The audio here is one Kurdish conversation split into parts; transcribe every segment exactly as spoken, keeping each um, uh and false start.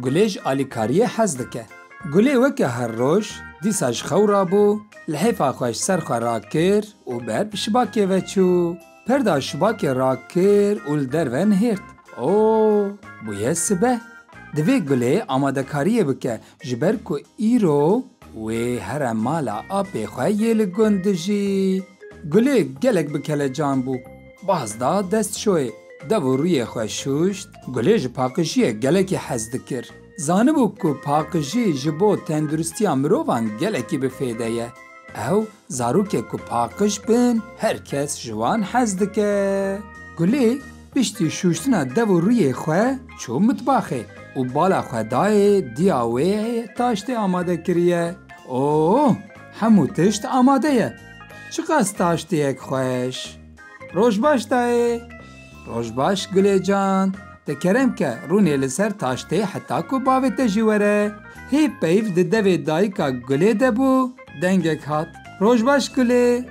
Gulê ji alîkariyê hez dike. Gulê weke her roj dîsa ji xew rabû, lihêfa xwe ji ser xwe rakir û ber bi şibakê ve çû. Perda şibakê rakir û li derve nihêrt. O, bûye sibe. Divê Gulê amadekariyê bike, ji ber ku îro wê here mala apê xwe yê li gund dijî. Gulê gelek bi kelecan bû. Baz da destşoyê, dev û rûyê xwe şûşt. Gulê ji paqijiyê gelekî hez dikir. Zanibû ku paqijî ji bo tenduristiya mirovan gelekî bi fêde ye. Ew zarokê ku paqij bin, her kes ji wan hez dike. Gulê piştî şûştina dev û rûyê xwe çû mitbaxê û bala xwe dayê diya wê taştê amade kiriye. O, hemû tişt amade ye. Çiqas taştêyek xweş. Roj baş dayê. Roj baş Gulê can. Te kerem ke rûnê li ser taştê heta ku bavê te jî were. Hê peyv di devê dayika Gulê de bû, dengek hat. Roj baş Gulê.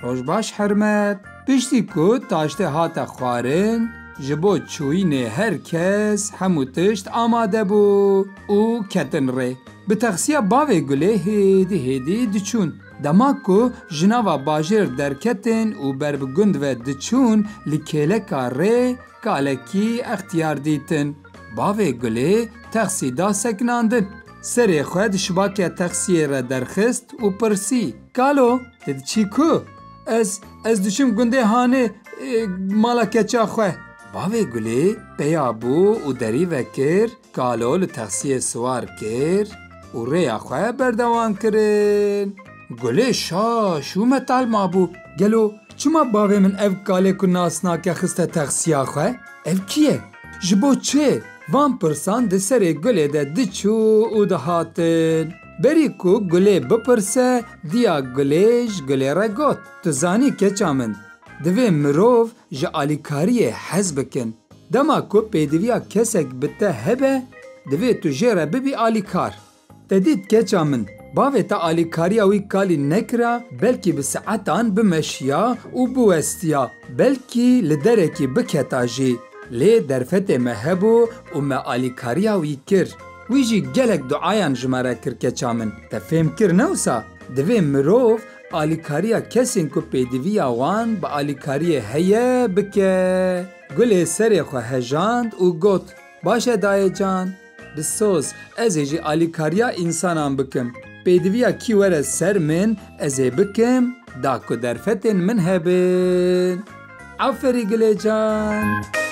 Roj baş Hermet. Piştî ku taştê hate xwarin, ji bo çûyînê her kes hemû tişt amade bû û ketin rê. Bi texsiya bavê Gulê hêdî hêdî diçûn. Dema ku ji nava bajêr derketin û ber bi gund ve diçûn, li kêleka rê kalekî extiyar dîtin. Bavê Gulê texsî da sekinandin. Serê xwe di şibake texsiyê re derxist û pirsî, "Kalo, tu diçî ku?" "Ez, ez diçim gundê Hanê, e, mala keça xwe." Bavê Gulê peya bû û derî vekir, Kalo li texsiyê siwar kir û rêya xwe berdewam kirin. Gulê şaş û metal mabû. "Gelo çima bavê min ev kalê ku nas nake xiste texsiya xwe? Ev kî ye? Ji bo çi?" Van pirsan di serê Gulê de diçû û dihatin. Berî ku Gulê bipirse, diya Gulê ji Gulê re got, "Tu zanî keça min, divê mirov ji alîkariyê hez bikin. Dema ku pêdiviya kesek bi te hebe, divê tu jê re bibî alîkar. Te dît keça min, bavê te alîkariya wî kalî nekira, belkî bi saetan bimeşiya û biwestiya, belkî li derekî biketa jî. Lê derfetê me hebû û me alîkariya wî kir. Wî jî gelek duayan ji me re kir keça min. Te fêm kir ne wisa? Divê mirov alîkariya kesên ku pêdiviya wan bi alîkariyê heye bike." Gulê serê xwe hejand û got, "Baş e dayê can, bi soz, ez ê jî alîkariya însanan bikim. Pêdiviya kî were ser min, ez ê bikim, da ku derfetên min hebin." Aferî Gulê can.